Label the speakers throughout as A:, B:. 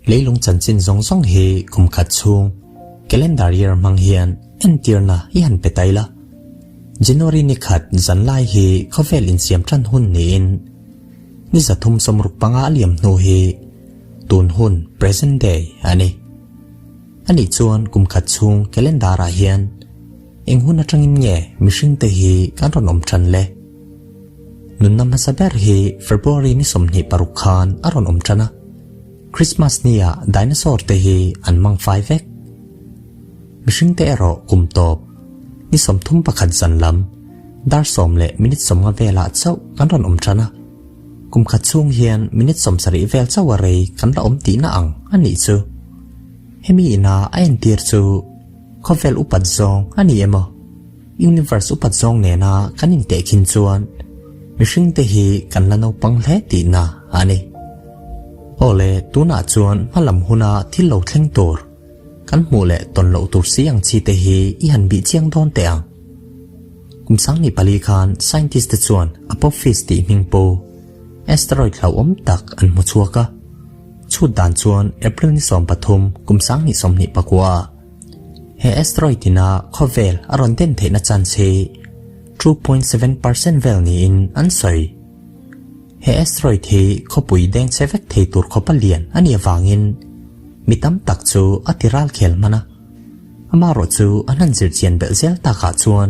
A: Leilung chanchin zawng zawng hi kum khat chhung calendar year hmang hian entirna i han pe tai la. January ni khat zan lai hi khawvel insiam tan hun niin ni 365 a liam hnu hi tun hun, present day, a ni. Anih chuan kum khat chhung calendar ah hian eng hun atangin nge mihringte hi kan rawn awm tan le? Nunna hmasa ber hi February ni 26 khan a rawn awm tan a, Christmas nia dinosaur te hi an mang fai vek. Mihringte erawh kum tawp ni 31 zan lam dar 10 leh minute 50 velah chauh kan rawn awm tan a, kum khat chhung hian minute 70 vel chauh a rei kan la awm tihna ang a nih chu. Hemi ina a entir chu khawvel upat zawng a ni emaw? Universe upat zawng nena kan intehkhin chuan mihringte hi kan la naupang hle tihna a ni. Awle, tunah chuan hmalam huna thil lo thleng tur, kan hmuh leh tawn loh tur si ang chi te hi i han bih chiang dawn teh ang. Kum 2004 khan scientist te chuan Apophis tih hming pu asteroid hlauhawm tak an hmu chhuak a. Chhut dan chuan April ni 13 kum 2029 ah He asteroid ina khawvel a rawn den theihna chance hi 2.7% vel niin an sawi. He asteroid hi khawpui deng che vek thei tur khawpa lian a nih avangin mi tam tak chu a ti ral khel hman a. Amaherawh chu an han zir chian belh zel takah chuan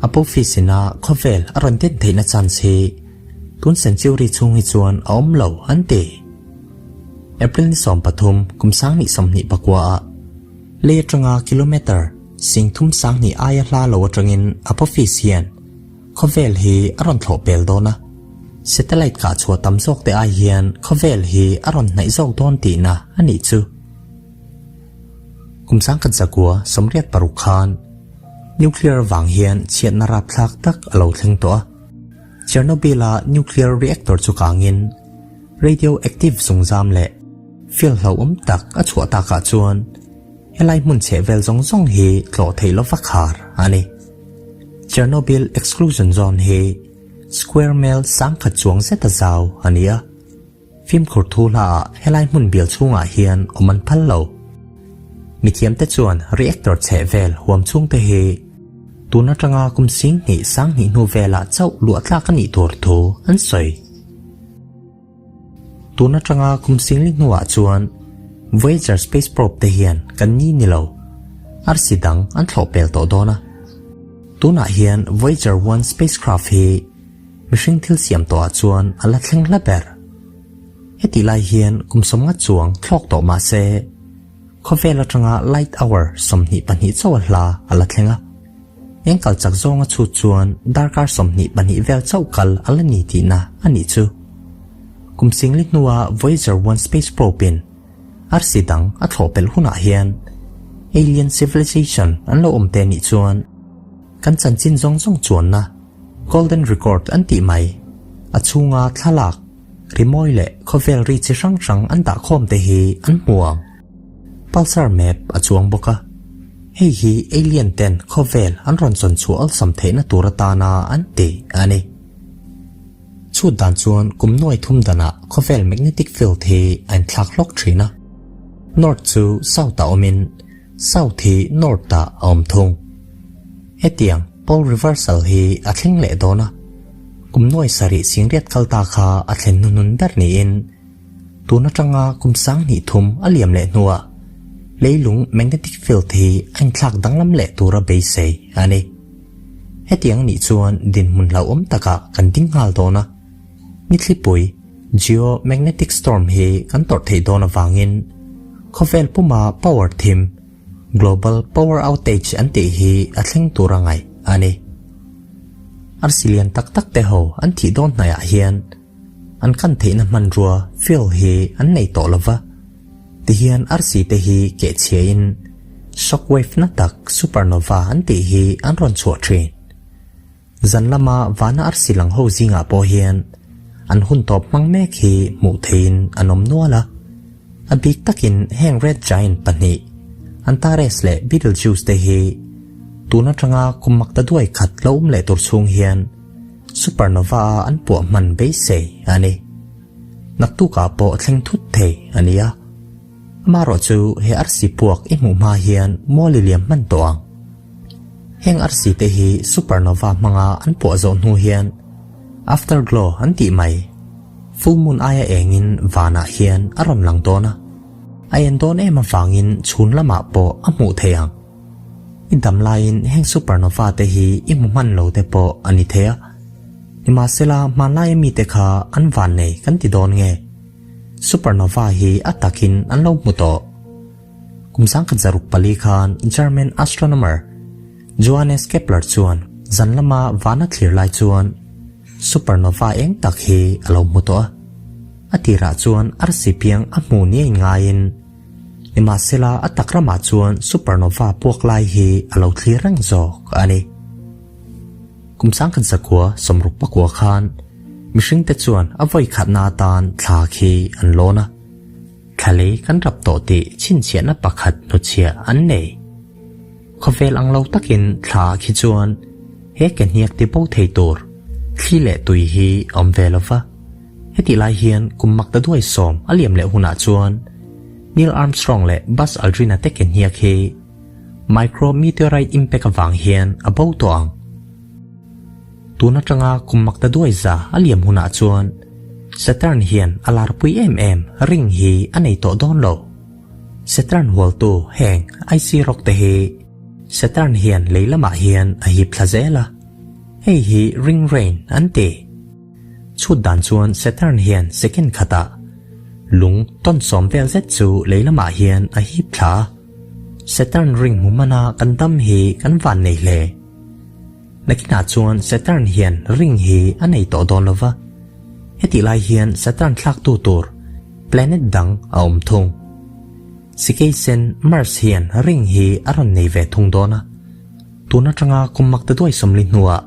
A: Apophis ina khawvel a rawn den theihna chance hi tun century chhung hi chuan a awm lo an ti. April ni 13 kum 2029 ah lei atanga kilometre 3020 aia hla lo atangin Apophis hian khawvel hi a rawn thlawh pel dawn a. Satellite kah chhuah tam zawk te ai hian khawvel hi a rawn hnaih zawk dawn tihna a nih chu. Kum 1986 khan nuclear vang hian chhiatna rapthlak tak a lo thleng tawh a. Chernobyl-a nuclear reactor chu kangin radioactive zungzam leh fuel hlauhawm tak a chhuah takah chuan helai hmun chheh vel zawng zawng hi tlawh theih lova khar a ni. Chernobyl exclusion zone hi square mile 10,000 chuang zeta zau a ni a. Fimkhur thu hlaah helai hmun bial chhungah hian awm an phal lo. Mithiamte chuan reactor chheh vel huam chhungte hi tun atanga kum 20 20 hnu velah chauh luah tlak a nih tur thu an sawi. Tun atanga kum 40 hnuah chuan Voyager space probe te hian kan ni ni lo arsi dang an thlawh pel tawh dawn a. Tunah hian Voyager 1 spacecraft hi mihring thil siam tawhah chuan a la thleng hla ber. Heti lai hian kum 50 chuang thlawk tawh mah se khawvel atanga light hour 22 chauh a hla a la thleng a. Eng kal chak zawnga chhut chuan darkar 22 vel chauh kal a la ni tihna a nih chu. Kum 40 hnua Voyager 1 space probe in arsi dang a thlawh pel hunah hian alien civilization an lo awm te nih chuan kan chanchin zawng zawng chuanna golden record an tih mai a chhunga thlalak rimawi leh khawvel ri chi hrang hrang an dah khawm te hi an hmu ang. Pulsar map a chuang bawk a. Hei hi alien ten khawvel an rawn chawn chhuah awlsam theihna tur atana an ti a ni. Chhut dan chuan kum nuai thum danah khawvel magnetic field hi a inthlak hlawk thin a. North chu south ah awmin south hi north ah a awm thung. Hetiang pole reversal hi a thleng leh dawn a. Kum nuai sarih singriat kal ta kha a thlen hnuhnun ber niin tun atanga kum 2003 a liam leh hnuah leilung magnetic field hi a inthlak danglam leh tura beisei a ni. Hetiang nih chuan dinhmun hlauhawm takah kan ding nghal dawn a. Ni thlipui geomagnetic storm hi kan tawrh theih dawn avangin khawvel puma power thim global power outage an tih hi a thleng tur a ngaih a ni. Arsi lian tak tak te ho an thih dawn hnaiah hian an kan theihna hmanrua fuel hi an nei tawh lova. Tihian arsi te hi keh chhiain shockwave na tak supernova an tih hi an rawn chhuah thin. Zan lama vana arsi lang ho zingah pawh hian an hun tawp hmang mek hi hmuh theiin an awm nual a. A bik takin heng red giant pahnih Antares leh Betelgeuse te hi tun atanga kum makta duai khat lo awm leh tur chhung hian supernova a an puah hman beisei a ni. Naktukah pawh thleng thut thei a ni a. Amaherawhchu he arsi puak i hmuh hma hian mual i liam hman tawh ang. Heng arsi te hi supernova hmanga an puah zawh hnu hian afterglow an tih mai, full moon aia engin vanah hian a rawn lang dawn a, a en dawn em avangin chhun lamah pawh a hmuh theih ang. I dam laiin heng supernova te hi i hmu hman lo te pawh a ni thei a, nimahsela hmanlaia mite kha an vannei kan ti dawn nge? Supernova hi a takin an lo hmu tawh. Kum 1904 khan German astronomer Johannes Kepler chuan zan lama vana thlir lai chuan supernova eng tak hi a lo hmu tawh a. A tirah chuan arsi piang a hmu ni a inngaiin, nimahsela a tak ramah chuan supernova puak lai hi a lo thlir reng zawk a ni. Kum 1969 khan mihringte chuan a vawi khatna atan thla khi an lawn a. Thla lei kan rap tawh tih chhinchhiahna pakhat hnuchhiah an nei. Khawvel ang lo takin thla ah khi chuan he ke hniak ti bo thei tur thli leh tui hi a awm ve lo va. Hetih lai hian kum mak ta duai sawm a liam leh hunah chuan Neil Armstrong leh Buzz Aldrin-a te ke hniak hi micrometeorite impact avang hian a bo tawh ang. Tun atanga kum mak ta duai za a liam hunah chuan Saturn hian a larpui em em ring hi a nei tawh dawn lo. Saturn hualtu heng icy rock te hi Saturn hian lei lamah hian a hip thla zel a, hei hi ring rain an ti. Chhut dan chuan Saturn hian second khatah lung tawn sawm vel zet chu lei lamah hian a hip thla a. Saturn ring hmu hmana kan dam hi kan van nei hle. Nakinah chuan Saturn hian ring hi a nei tawh dawn lo va, hetih lai hian Saturn thlaktu tur planet dang a awm thung. Sikeisen Mars hian ring hi a rawn nei ve thung dawn a, tun atanga kum mak ta duai sawmli hnuah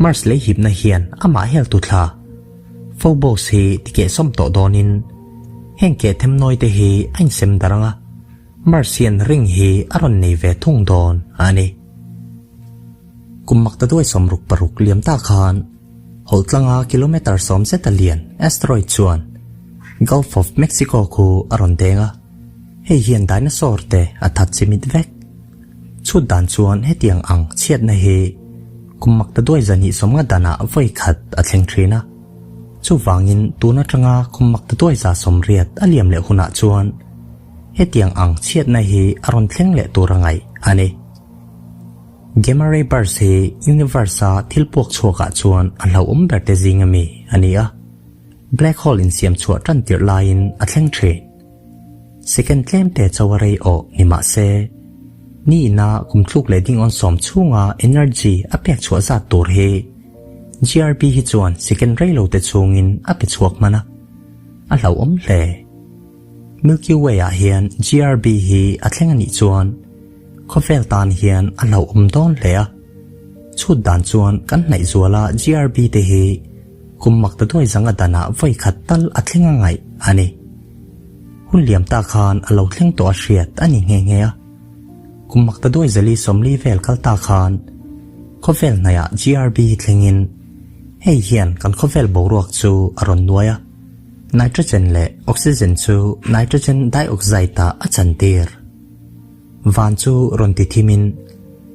A: Mars lei hipna hian amah heltu thla Phobos hi tikehsawm tawh dawnin heng keh themnawi te hi a insem darh ang a, Mars hian ring hi a rawn nei ve thung dawn a ni. Kum mak ta duai 66 liam ta khan Hawlhtlanga kilometre sawm zeta lian asteroid chuan Gulf of Mexico khu a rawn deng a, hei hian dinosaur te a that chimit vek. Chhut dan chuan hetiang ang chhiatna hi kum mak ta duai zahnih sawmnga danah vawi khat a thleng thin a. Chuvangin tun atanga kum mak ta duai za sawmriat a liam leh hunah chuan hetiang ang chhiatna hi a rawn thleng leh tur a ngaih a ni. Gamma ray burst hi universe-a thil puak chhuakah chuan a hlauhawm ber te zing ami a ni a, black hole insiam chhuah tan tirh laiin a thleng thin. Second tlem te chauh a rei awh ni mah se, ni ina kum thluk leh ding awn sawm chhunga energy a pek chhuah zat tur hi GRB hi chuan second rei lo te chhungin a pe chhuak hman a, a hlauhawm hle. Milky Way ah hian GRB hi a thleng a nih chuan khawvel tan hian a hlauhawm dawn hle a, chhut dan chuan kan hnaih zuala GRB te hi kum mak ta duai zanga danah vawi khat tal a thleng a ngaih a ni. Hun liam ta khan a lo thleng tawh a hriat a ni nghe nghe a, kum mak ta duai zali sawmli vel kal ta khan khawvel hnaihah GRB hi thlengin hei hian kan khawvel boruak chu a rawn nuai a. Nitrogen leh oxygen chu nitrogen dioxide-ah a chantir. Van chu rawn ti thimin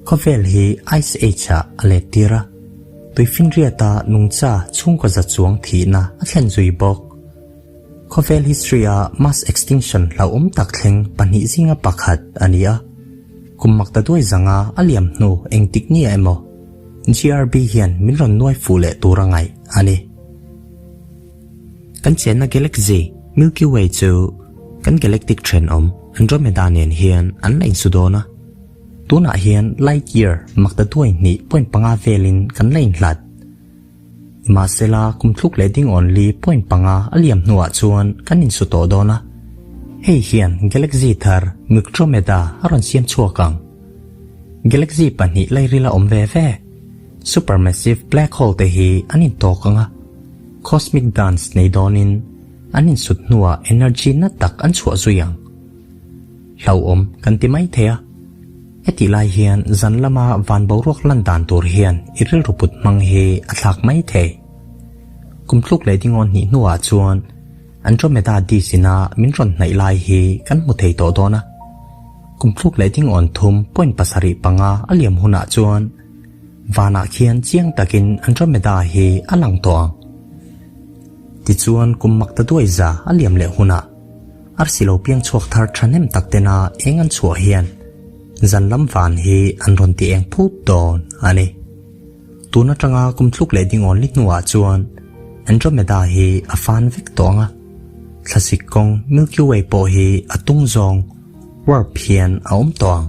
A: khawvel hi Ice Age-ah a lettir a, tuifinriata nungcha chhungkaw za chuang thihna a thlen zui bawk. Khawvel history-a mass extinction hlauhawm tak thleng pahnih zinga pakhat a ni a, kum mak ta duai zanga a liam hnu engtik nia emaw GRB hian min rawn nuai fuh leh tur a ngaih a ni. Kan chenna galaxy Milky Way chu kan galactic thenawm Andromeda nen hian an la insu dawn a. Tunah hian light year makta duai hnih point panga velin kan la inhlat. Nimahsela kum thluk leh ding awn li point panga a liam hnuah chuan kan insu tawh dawn a. Hei hian galaxy thar Milkdromeda a rawn siam chhuak ang. Galaxy pahnih lairila awm ve ve. Supermassive black hole te hi an intawk ang a, cosmic dance nei dawnin an insut hnuah energy na tak an chhuah zui ang. Hlauhawm kan ti mai thei a, hetih lai hian zan lama van boruak lan dan tur hian i rilru put hmang hi a thlak mai thei. Kum tluk leh dingawn hnih hnuah chuan. Andromeda disk ina min rawn hnaih lai hi kan hmu thei tawh dawn a. Kum thluk leh ding awn thum point pasarih panga a liam hunah chuan vanah khian chiang takin Andromeda hi a lang tawh ang. Tichuan kum mak ta duai za a liam leh hunah arsi lo piang chhuak thar thahnem tak tena eng an chhuah hian zan lam van hi an rawn ti eng phut dawn a ni. Tun atanga kum thluk leh ding awn li hnuah chuan Andromeda hi a fan vek tawh ang a, thlasik kawng Milky Way pawh hi a tung zawng warp hian a awm tawh ang.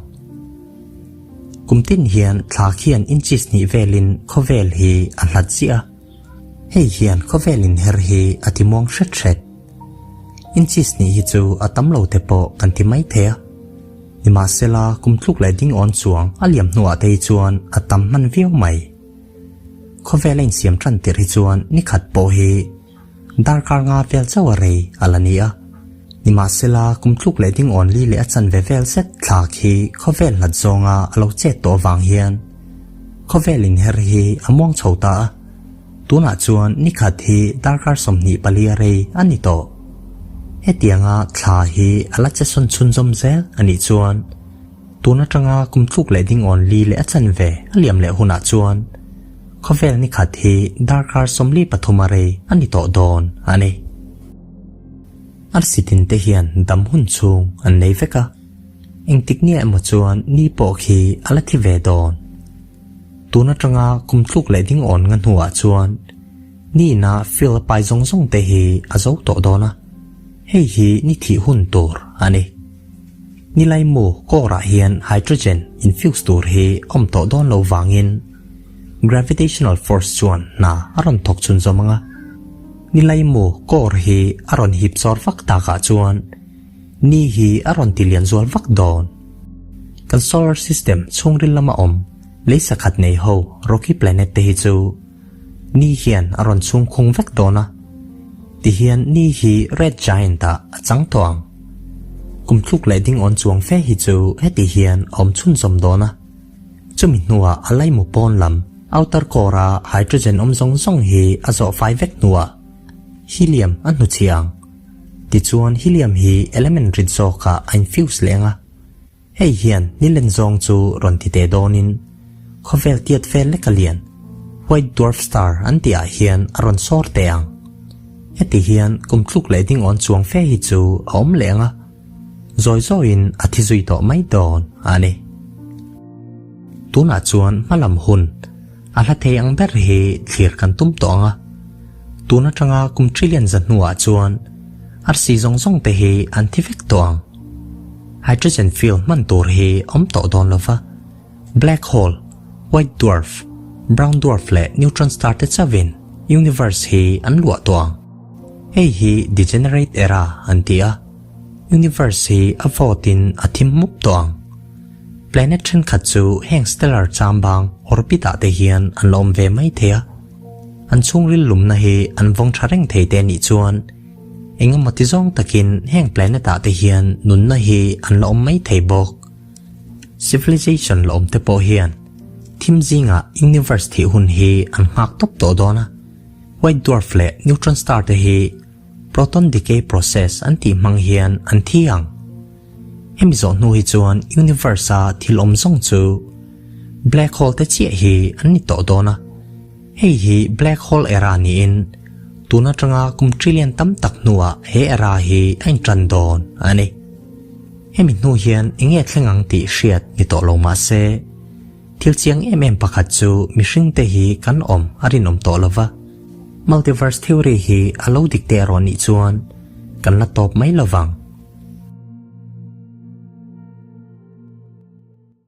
A: Kum tin hian thla khian inches hnih velin khawvel hi a hlat ziah a, hei hian khawvel inher hi a ti muang hret hret. Inches hnih hi chu a tam lo te pawh kan ti mai thei a. Nimahsela, kum tluk leh ding awn chuang a liam hnuah te hi chuan a tam hman viau mai. Khawvel a insiam tan tirh hi chuan ni khat pawh hi darkar nga vel chauh a rei a la ni a. Nimahsela, kum tluk leh ding awn li leh a chanve vel zet thlak hi khawvel hlat zawnga a lo chet tawh avang hian khawvel inher hi a muang chho ta a. Tunah chuan ni khat hi darkar 24 a rei a ni tawh. Hetianga thla hi a la che sawn chhunzawm zel a nih chuan tun atanga kum tluk leh ding awn li leh a chanve a liam leh hunah chuan khawvel ni khat hi darkar 43 a rei a ni tawh dawn a ni. Arsi tin te hian dam hun chhung an nei vek a, engtik nia emaw chuan ni pawh khi a la thi ve dawn. Tun atanga kum tluk leh ding awn nga hnuah chuan nihna field a pai zawng zawng te hi a zo tawh dawn a, hei hi ni thih hun tur a ni. Nilaimu core ah hian hydrogen infuse tur hi awm tawh dawn lo vangin gravitational force chuan hna a rawn thawk chhunzawm ang a, nilaimu core hi a rawn hip chawr vak takah chuan Ni hi a rawn ti lian zual vak dawn. Kan solar system chhungril lama awm lei sakhat nei ho rocky planet te hi chu Ni hian a rawn chhung khung vek dawn a, tihian Ni hi red giant ah a chang tawh ang. Kum thluk leh ding awn chuang fe hi chu heti hian a awm chhunzawm dawn a, chumi hnuah a laimu pawn lam outer core a hydrogen awm zawng zawng hi a zawh fai vek hnuah helium a hnuchhiah ang. Tichuan helium hi element rit zawkah a infuse leh ang a, hei hian ni len zawng chu rawn ti teh dawnin khawvel tiat vel lek a lian, white dwarf star an tih ah hian a rawn sawr teh ang. Heti hian kum tluk leh ding awn chuang fe hi chu a awm leh ang a, zawi zawiin a thi zui tawh mai dawn a ni. Tunah chuan hmalam hun a hla thei ang ber hi thlir kan tum tawh ang a, tun atanga kum trillion za hnuah chuan arsi zawng zawng te hi an thi vek tawh ang. Hydrogen fuel hman tur hi awm tawh dawn lo va, black hole, white dwarf, brown dwarf leh neutron star te chauhin universe hi an luah tawh ang. Hei hi degenerate era an ti a, universe hi a vawtin a thim mup tawh ang. Planet thenkhat chu heng stellar chambang orbit ah te hian an la awm ve mai thei a, an chhungril lumna hi an vawng tha reng thei te anih chuan engemaw ti zawng takin heng planet ah te hian nunna hi an la awm mai thei bawk. Civilization la awm te pawh hian thim zingah universe thih hun hi an nghak tawp tawh dawn a, white dwarf leh neutron star te hi proton decay process an tih hmang hian an thi ang. Hemi zawh hnu hi chuan universe a thil awm zawng chu black hole te chiah hi an ni tawh dawn a, hei hi black hole era niin tun atanga kum trillion tam tak hnuah he era hi a intan dawn a ni. Hemi hnu hian eng nge thleng ang tih hriat ni tawh lo mah se, thil chiang em em pakhat chu mihring te hi kan awm a rinawm tawh lo va, multiverse theory hi a lo dik teh erawh nih chuan kan la tawp mai lo vang.